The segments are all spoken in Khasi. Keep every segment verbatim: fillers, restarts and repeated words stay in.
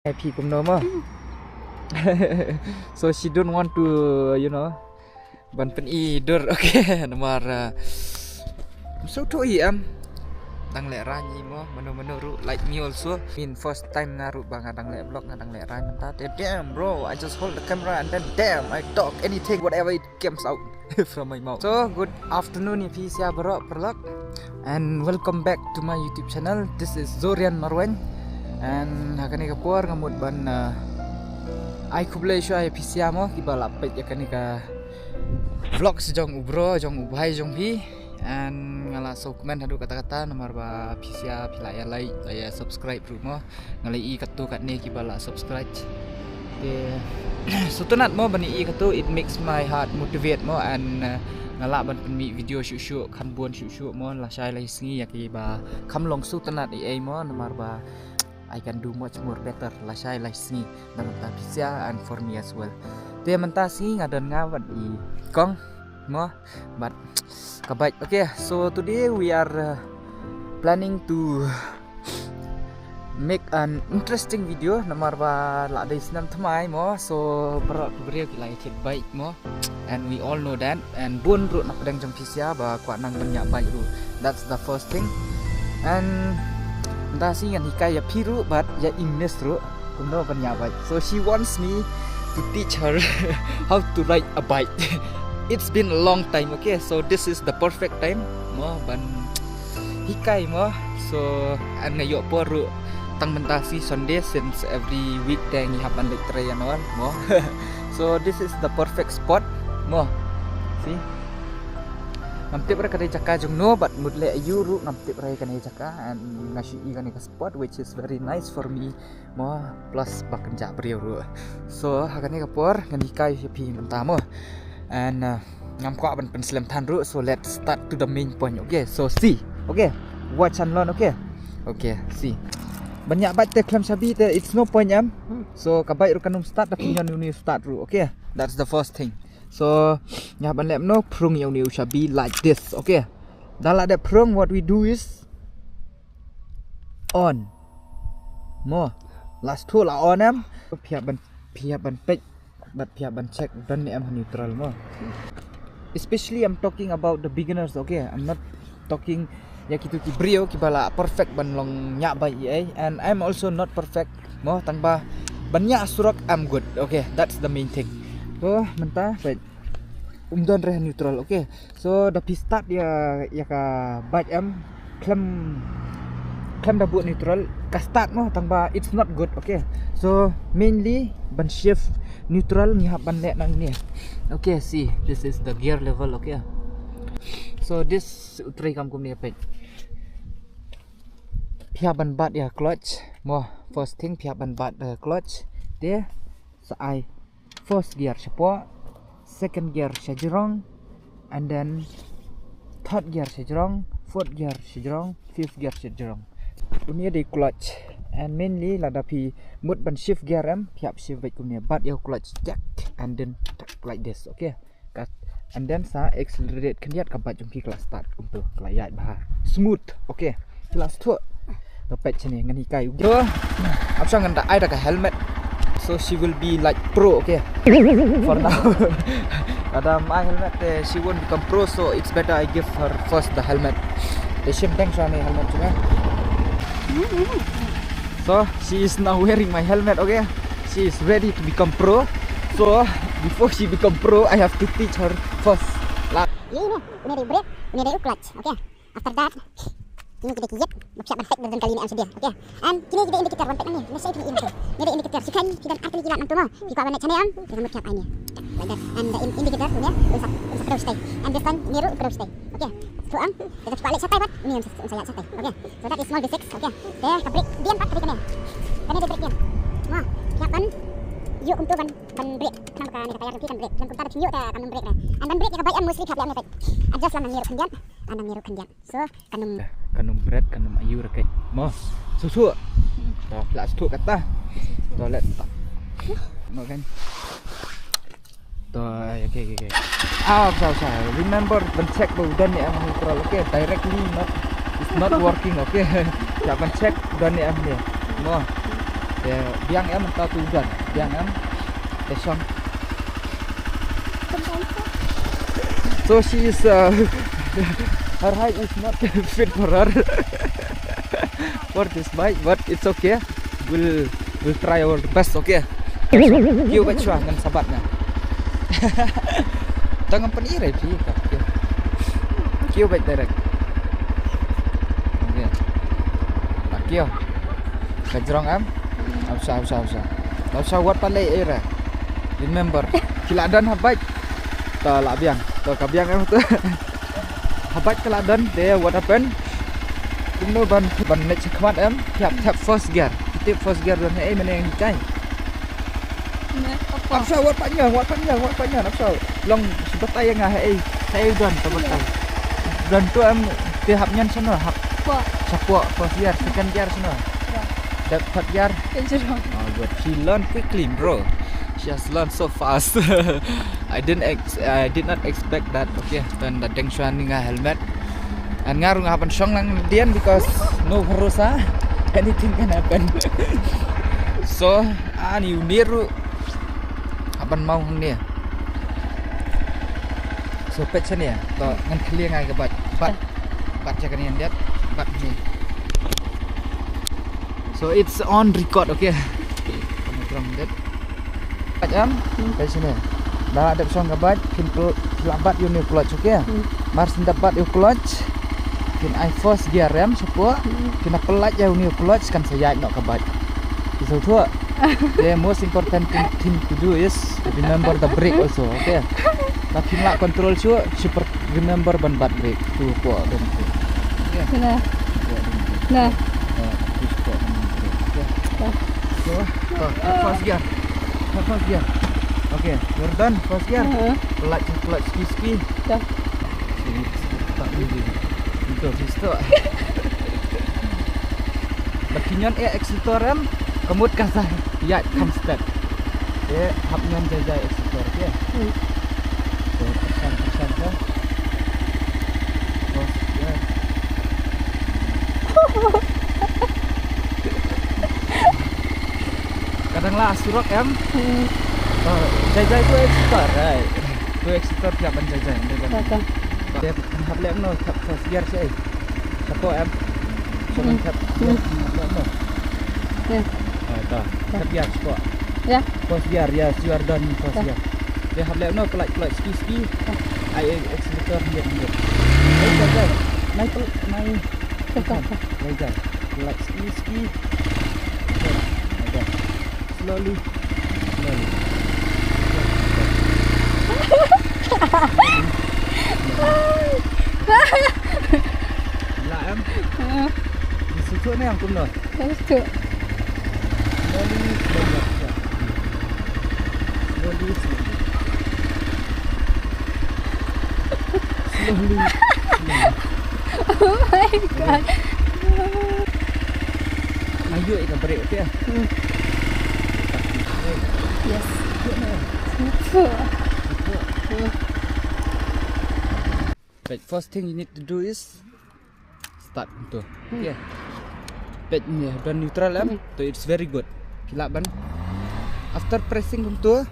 Happy kumno mo. So she don't want to, you know, ban pyni dur, okay. Namar, uh, so to i am dang leh rang i mo, mano mano ruh like me also. Min first time nga ruh ba nga dang leh vlog, nga dang leh rang mynta. Te damn bro, I just hold the camera and then damn, I talk anything, whatever it comes out from my mouth. So good afternoon ïa phi sha baroh paralok, and welcome back to my YouTube channel. This is Zorian Marweiñ, and ha kane ka por nga mut ban, uh, ai khublei shuwa ïa phi sha mo kiba la peit ïa kane ka vlog sha jong u bro jong u bhai jong phi. And nga la shu comment haduh katta katta namar ba phi sha phi la ïa like, la ïa subscribe ruh mo. Nga la i katto katne kiba la subscribe. Te sngewtynnat mo ban i katto, it makes my heart motivate mo, and, uh, nga lah ban pynmih video shuh shuh, kham bun shuh shuh mo, lashai lai sngi ïa kiba kham long sngewtynnat ei ei mo, namar ba I can do much more better lashai lai sngi na ka bynta phi sha and for me as well. Te mynta sngi nga don nga bad i kong mo, bad ka bike. Okay, so today we are, uh, planning to make an interesting video namar ba la dei snem thymmai mo, so baroh ki briew ki la ïa thied bike mo, and we all know that, and bun ruh na pdeng jong phi sha ba kwah nang ban ñiah bike ruh. That's the first thing. And mynta sngi ngan hikai ïa phi ruh bad ïa i miss ruh kumno ban ñiah bike. So she wants me to teach her how to ride a bike. It's been a long time, okay? So this is the perfect time mo ban hikai mo. So, and nga ïoh por ruh tang mynta sngi Sunday, since every week te ngi hap ban leit trei ïa nor mo. So this is the perfect spot mo. See? Ngam tip re ka dei jaka jong no, bad mut leh aïu ruh ngam tip re kane jaka, and nga shu i kane ka spot which is very nice for me mo, plus ba kynjah briew ruh. So ha kane ka por ngan hikai ïa phi mynta mo. And, uh, ngam kwah ban pynslem than ruh, so let's start to the main point. Okay, so see. Okay, watch and learn. Okay. Okay, see. Ban ñiah bike te khlem shabi te it's no point em. So ka bike ruh kan ym start da phi ñion uni start ruh. Okay, that's the first thing. So ñiah ban leh no, phrung ïa uni u shabi like this. Okay. Da la dep phrung, what we do is on mo. Last two la on em. Phi hap ban, phi hap ban peit bad phi hap ban check don ne em ha neutral mo. Especially I'm talking about the beginners, okay? I'm not talking ïa kitu ki briew kiba la perfect ban long ñiah bike ei, and I'm also not perfect mo, tang ba ban ñiah surok I'm good. Okay, that's the main thing. To mynta peit um don re ha neutral, okay? So da phi start ïa, ïa ka bike em khlem, khlem da buh neutral, ka start mo, tang ba it's not good, okay? So mainly ban shift neutral ngi hap ban leh nang ne. Okay, see, this is the gear level, okay? So this u trei kam kumne peit. Phi hap ban bat ïa clutch mo, first thing phi hap ban bat ïa clutch. Te sa ai first gear shapoh, second gear shajrong, and then third gear shajrong, fourth gear shajrong, fifth gear shajrong. Une dei clutch. And mainly lada phi mut ban shift gear em, phi hap shift beit kumne, bat ïa clutch, jack, and then like this, okay? Ka, and then sa accelerate khyndiat, ka bike jong phi ka la start kumto, ka la ïaid bha. Smooth, okay. Phi la sngewthuh? To peit shane ngan hikai. So ap shang ngan da ai da ka helmet. So she will be like pro, okay. For now. Lada ym ai helmet te she won't become pro, so it's better I give her first the helmet. Te shim teng shane helmet jong nga. So she is now wearing my helmet, okay. She is ready to become pro. So before she become pro, I have to teach her first. La. Ïa ine, une dei u brake, une dei u clutch, okay. After that, kine ki dei ki ïit ba phi hap ban check da don kali ne em shabar, okay. And kine ki dei indicator, wan peit nangne, lehse phi i nangto. Kine dei indicator, phi khein phi don ar tylli ki lad nangto mo. Phi kwah ban leit shane em, phi mut phi hap ai ne. Like that. And the in-, indicator, une, un sa, un sa kdew shatai. And this one, une ruh kdew shatai. Okay. Sngewthuh em? Te da phi kwah leit shatai pat, une un sa, un sa ïaid shatai. Okay. So that is small basics, okay. Te ka brake dien pat ka dei kane. Kane dei brake dien. Mo, phi hap ban ïoh kumto ban, ban brake. Khnang ba kane ka tire jong phi kan brake. Lym kumta da phim ïoh te kam nym brake re. And ban brake ïa ka bike em mostly phi hap leh ne peit. Adjust lang nangne ruh khyndiat, ah, nangne ruh khyndiat. So kan nym, kan nym bret, kan nym aiu re keiñ. Mo. Sngewthuh. To, phi la sngewthuh kata. To, let ta. Mo kan. To, okay, okay, okay. Ah, sorry, sorry. Remember ban check ba u don ne em ha neutral, okay? Directly not, it's not working, okay? Ïa ban check don ne em ne. Mo. Te biang em mynta tu don. Biang em. Te shong. So she is, uh, her height is not fit for her, for this bike, but it's okay. We'll, we'll try our best, okay? Kiew beit shuwa ngan sa bat nga. Tang em pynïaid phi ka. Kiew beit direct. Okay. Kiew. Ka jrong em. Hap sha, hap sha, hap sha. Hap sha wat pat leh ïa re. Remember. Ki la don ha bike. To la biang. To ka biang em to. Ha bike ka la don te what happened? Kumno ban, ban leit shakhmat em? Thep, thep first gear. Thep first gear don haei mynne ngi kai. Hap sha wat pat ñion, wat pat ñion, wat pat ñion, hap sha. Long shu batai ïa nga haei, haei don to batai. Don to em te hap ñion shano, hap. Shapoh first gear, second gear shano. Dep third gear. Oh, good. She learned quickly, bro. She has learned so fast. I didn't ex- I did not expect that. Okay, then the deng shuwa ni nga helmet. And nga ruh nga hap ban shong lang dien because no bharosa. Anything can happen. So, ani u niru hap ban maw hangne. So, peit shane. To ngan khlieh nga ka bat. Bat. Bat sha kane dien. Bat ni. So it's on record, okay. Kane drum det. Bat em? Hmm. Peit shane. Da dep shong ka bat, phin pl-, phin lah bat ïa u clutch, okay? Hmm. Mar shen dep bat ïa u clutch, phin ai first gear em, shapoh. Hmm. Phin pynlait ïa u clutch kan sa ïaid noh ka bat. Phi sngewthuh? The most important thing, thing to do is remember the brake also, okay? Ba phin lah control shuh, super Remember ban bat brake tu pok dan tu. Ya. Nah. Pok dan tu. Nah. Ah, tu pok dan tu. Ya. Nah. So, ah, first gear. Ah, first gear. Okay, you're done. First gear. Uh-huh. Clutch, clutch ski, ski. Ya. Sini, tak ni. Itu, situ. Ba pynïaid ïa accelerator em, ka mut ka sa ïaid kham stet. Te hap ñion jai jai accelerator, okay? Hmm. So, pyrshang, pyrshang, pyrshang. Bos, ya. Ka dang la surok em. Hmm. Oh, jai jai tu accelerator, right? Tu accelerator phi hap ban jai jai, jai jai. Betul. Te hap leh noh, hap first gear sha. Shapoh em. Shapoh em. Hmm. Shapoh em. Hmm. Shapoh em. Ya. Ah, ta. Ta. Shapoh em, shapoh. Ya. First gear, yes, you are done first gear. Ya. Te hap leh noh, clutch, clutch, ski, ski. Ya. Ai, ai, accelerator, hynriew, hynriew. Ai, ai, ai. Nai, pel-, nai. Ta, ta, ta. Ai, ai. Clutch, ski, ski. Okay. Ai, ai. Slowly. Slowly. Lah em? Sngewthuh ne em kumno? Sngewthuh. Slowly, slowly. Slowly, slowly. Slowly, slowly. Oh my God. Ayo, ika brake, okay? Hmm. Yes. Good. Hmm. Right, first thing you need to do is start kumto. Hmm. Okay. Peit ni, don neutral em. Hmm. To, it's very good. Phi lah ban. After pressing kumto,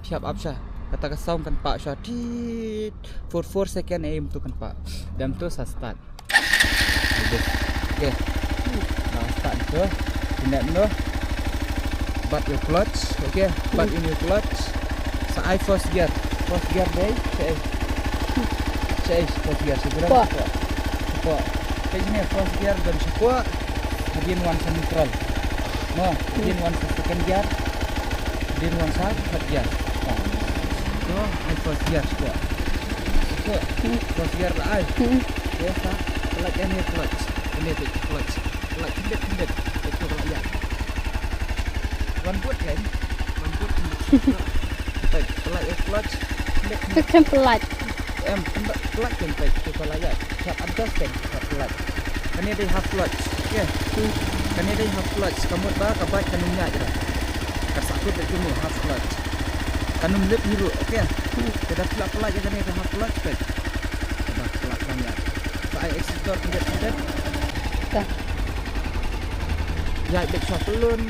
phi hap ap sha. Kata ka sound kan pah sha. Tit. For four second em to kan pah. Dam to sa start. Like this. Okay. Now start to. Pyneh noh. Bat ïa u clutch. Okay. Bat ïa u clutch. Sa ai first gear. First gear dei. Shaei. Shaei first gear. Shaei. Shapoh. Shapoh. Peit ne first gear don shapoh. Hadien wan sa neutral. No. Hadien wan sa second gear. Hadien wan sa third gear. So ai first gear shapoh. Shapoh. First gear la ai. Te sa, pynlait ïa kane clutch. Kane te clutch. Pynlait khyndiat khyndiat. Peit to ka la ïaid. Wan bud kan. Wan bud khyndiat khyndiat. Peit, pynlait ïa clutch. Khyndiat khyndiat. Peit kan pynlait. Em, pynlait, pynlait kan peit to ka la ïaid. Phi hap adjust kan, phi hap pynlait. Kane dei half clutch. Okay. Hmm. Kane dei half clutch. Ka mut ba ka bike kan ym ïaid ruh. Ka sahkut beit kumne half clutch. Kan ym lip hi ruh, okay. Hmm. Te da phi lah pynlait ïa kane ka half clutch peit. Ka da pynlait kan ïaid. Sa ai accelerator khyndiat khyndiat. Ka. Ïaid beit sha klun.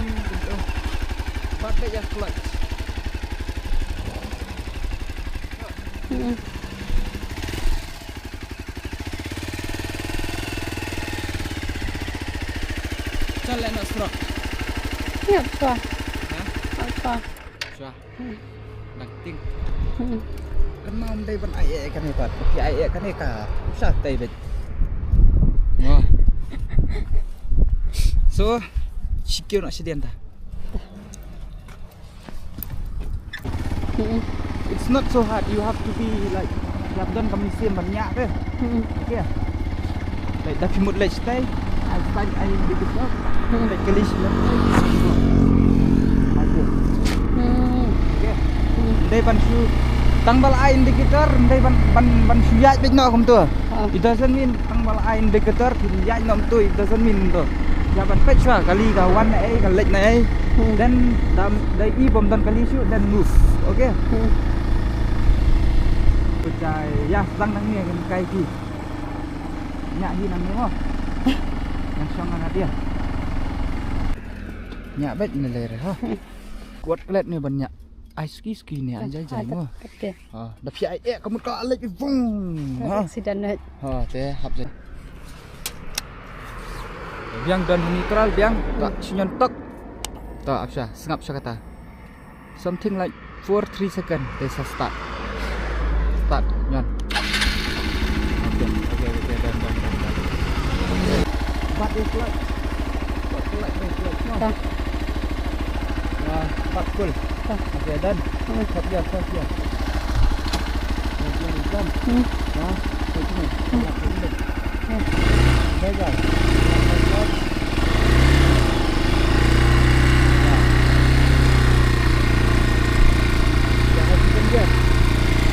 Bat beit ïa clutch. Hmm. Chal leh noh stroke. Ïa, pa. Ha? Pa. Shuwa. Hmm. Dang ting. Hmm. Kan ma ym dei ban ai eh kane pat. Ki ai eh kane ka. Sha tei beit. Wah. So, secure noh shadien ta. Hmm. It's not so hard. You have to be like, you have done ka mynsiem ban ñiah te. Hmm. Okay. Like, da phi mut leh shatei, ai sign, ai indicator. Hmm. Like, kali shi leh. Aduh. Hmm. Okay. Hmm. Dei ban shu tang ba la ai indicator, dei ban, ban, ban shu ïaid beit noh kumto. Ah. It doesn't mean tang ba la ai indicator phin ïaid noh kumto, it doesn't mean to. Ïa ban peit shuwa kali ka wan na ei, ka leit na ei. Hmm. Then da, da i bym don kali shuh, then move. Okay. Hmm. Pynjah ïa sdang nangne ngan kai phi. Ñiah hi nangne mo. Ngan shong ngan hadia. Ñiah beit ne lei re ha. Kwah klet ne ban ñiah. Ai suki suki ne ai jai jai mo. Okay. Ha, da phi ai eh ka mut ka leit vung. Ha. Accident ne. Ha, te hap jai. Biang don neutral biang, ta shu ñion tok. Ta ap sha, sngap sha kata. Something like four, three second. Te sa start. Start, ñion. Okay, okay, okay, done, done, done, done. Bat ïa clutch. Bat clutch, bat clutch, no? Ta. Wah, bat full. Ta. Okay, done. Hmm. Stop here, stop here. Okay, done. Hmm. Wah, okay, sini. Hmm. Bye, bye.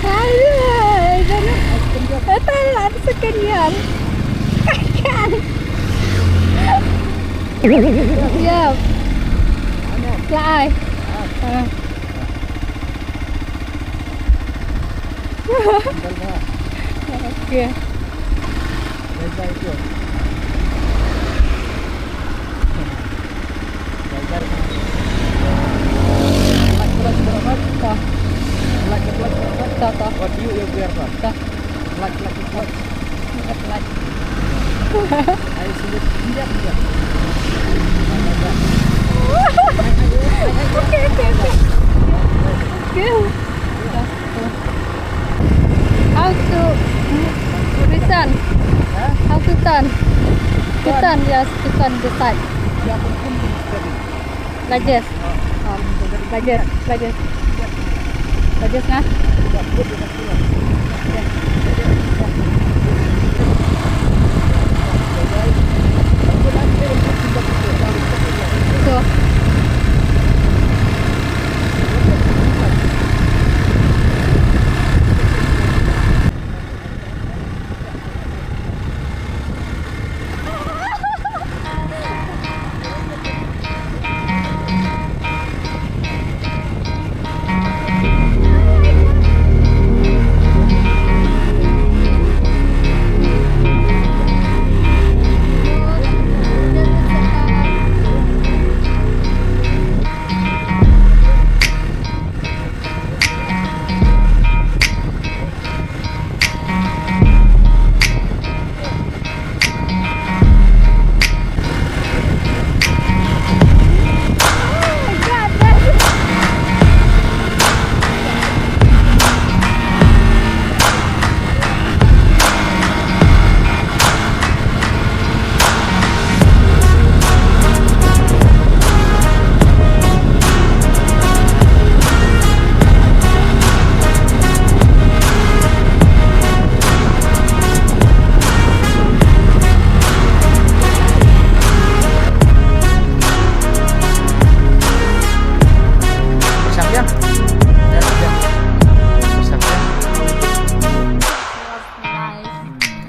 Aduh, jangan. Eh, telat second gear. Kan. Ya. Lah ai. Ah. Okay. Ta. Ta, ta. Ta. Clutch. Okay, okay, okay. Okay. How to, to turn? Huh? How to turn? To turn, yes, to turn the side. Like this. Um, like this, like this. Like this, nah. So.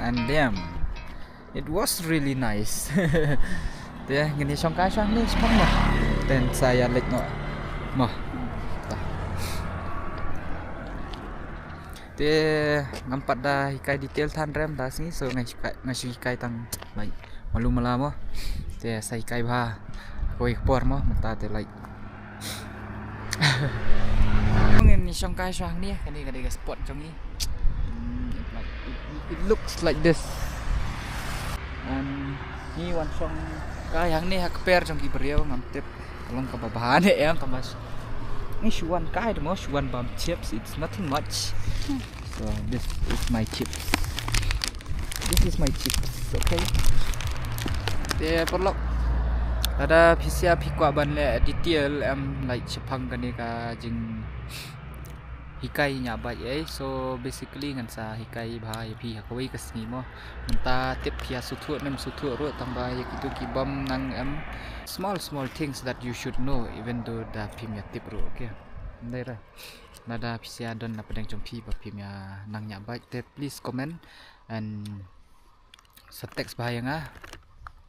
And damn, it was really nice. Te ngin ïa shong kai shong ni shong mo. Ten sa ïa leit ngo. Mo. Te ngam pat da hikai detail than rem da sngi, so nga hikai, nga shu hikai tang, like, malu mala mo. Te sa hikai bha. Kawei ka por mo mynta te, like, ngin shong kai shuwa hangne, kane ka dei ka spot jong ngi. Hmm, it, like, it, it looks like this. And ngi wan shong kai hangne ha kper jong ki briew, ngam tip ka long kaba bha ne em, tang ba ngi shu wan kai mo, shu wan bam chips, it's nothing much. So this is my chips. This is my chips, okay? Te paralok, lada phi sngewbha phi kwah ban leh detail, em, like, shaphang kane ka jinghikai ñiah bike, eh. So basically ngan sa hikai bha ïa phi ha kawei ka sngi mo. Mynta tip phi ïa sngewthuh ne ym sngewthuh ruh, tang ba ïa kito ki bym nang, em, small small things that you should know, even though da phim ïa tip ruh, okay? Ndei re. Lada phi sngewbha don na pdeng jong phi ba phim ïa nang ñiah bike te, please comment and sa text bha ïa nga.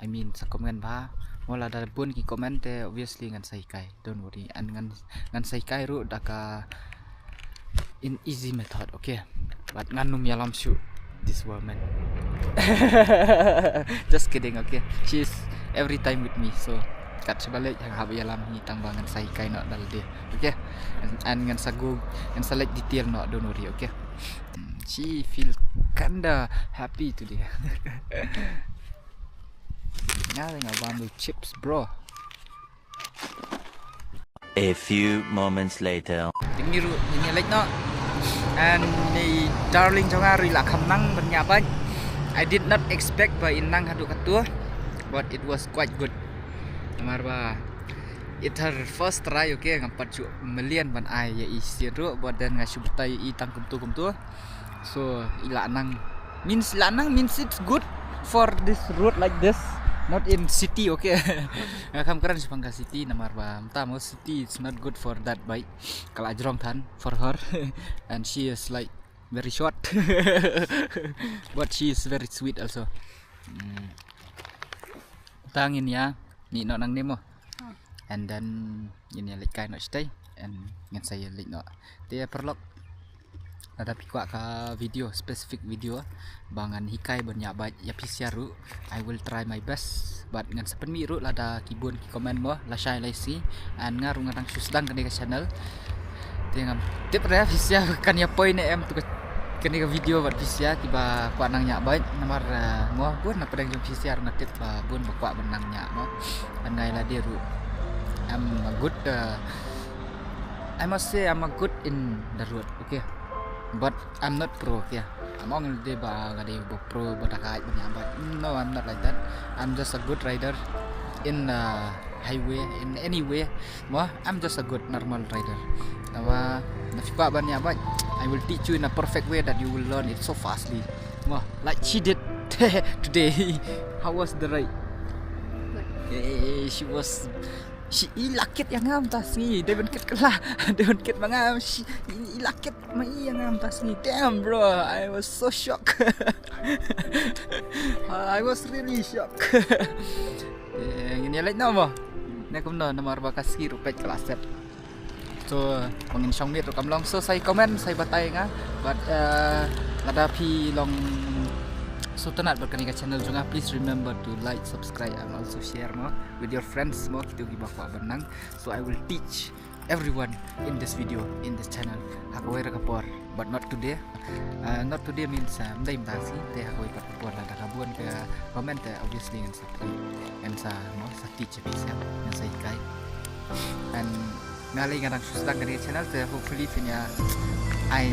I mean, sa comment bha. Mo lada bun ki comment te, obviously ngan sa hikai. Don't worry. And ngan, ngan sa hikai ruh da ka in easy method, okay? But ngan nym ïalam shuh this woman. Just kidding, okay? She's every time with me, so kat shaba leit hap ïalam hi, tang ba ngan sa hikai noh da lade, okay? And, and ngan sa go, ngan sa leh detail noh, don't worry, okay? Hmm, she feel kinda happy today. Nga nga bam chips, bro. A few moments later. Te ngi ruh ngin ïa leit noh. And i darling jong nga ruh i la kham nang ban ñiah bike. I did not expect ba in nang haduh kato, but it was quite good. Namar ba it her first try, okay, ngam pat shu mlien ban ai ïa i shisien ruh, but then nga shu batai i tang kumto kumto. So i la nang, means i la nang means it's good for this road like this, not in city, okay. Nga kham kren shaphang ka city namar ba mynta mo city it's not good for that bike. Ka la jrong than for her. And she is, like, very short. But she is very sweet also. Hmm. Tang in ya, ni no nang nemo. And then ngin ïa leit kai noh shatei, and ngin sa ïa leit noh. Te paralok, lada phi kwah ka video, specific video ba ngan hikai ban ñiah bike ïa phi shisha ruh, I will try my best. But ngan sa pynmih ruh lada ki bun ki comment mo, lashai lashisngi. And nga ruh nga dang shu sdang kane ka channel. Te ngam tip re phi shisha kan ïa poi ne em tu ka kane ka video bad phi shisha kiba kwah nang ñiah bike, namar, eh, mo bun na pdeng jong phi shisha ruh nga tip ba bun ba kwah ban nang ñiah mo. Ngan ngai lade ruh. I'm a good, uh, I must say I'm a good in the road, okay? But I'm not pro, okay? I'm only dei ba nga dei ba pro ba da ka ban ñiah bike. No, I'm not like that. I'm just a good rider in, uh, highway, in any way. Mo, I'm just a good normal rider. Naba, na phi kwah ban ñiah bike, I will teach you in a perfect way that you will learn it so fastly. Mo, like she did today. How was the ride? Eh, she was, she, i la kit ïa nga mynta sngi. Dei ban kit kylla, dei ban kit ma nga. She, i, i la kit ma i ïa nga mynta sngi. Damn, bro, I was so shocked. I was really shocked. Eh, ngin ïa leit noh mo. Ne kumno, namar ba ka sngi ruh peit ka la set. So, ba ngin shong miet ruh kam long. So, sa ïa comment, sa ïa batai nga. But, eh, lada phi long sngewtynnat bad kane ka channel jong nga, please remember to like, subscribe and also share mo with your friends mo, kito kiba kwah ban nang. So I will teach everyone in this video, in this channel, ha kawei ra ka por, but not today. Uh, not today means, uh, ym dei mynta sngi, te ha kawei pat ka por lada ka bun ka comment te, obviously ngan sa, ngan sa, mo, sa teach ïa phi shisha, ngan sa hikai. And nga lei nga dang shu sdang kane ka channel te, hopefully phin ïa ai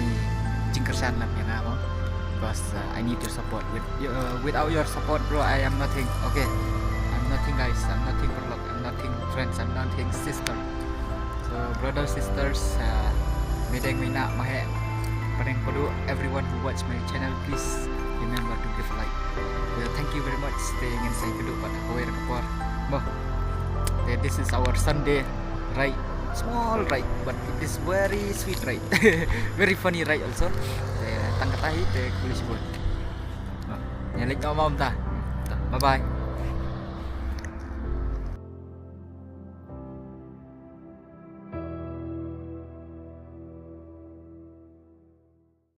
jingkyrshan lem ïa nga mo, because, uh, I need your support. With, uh, without your support, bro, I am nothing. Okay, I'm nothing, guys. I'm nothing, paralok. I'm nothing, friends. I'm nothing, sister. So brother, sisters, uh, mei dieng, mei nah, ma heh, pdeng pdeng, everyone who watch my channel, please remember to give a like. So, thank you very much. Te ngin sa ïakynduh pat ha kawei ra ka por mo. Te, this is our Sunday ride. Small ride, but it is very sweet ride. Very funny ride also. Te tang kata hi, te khublei shibun. Ïa leit noh mo mynta. Bye bye.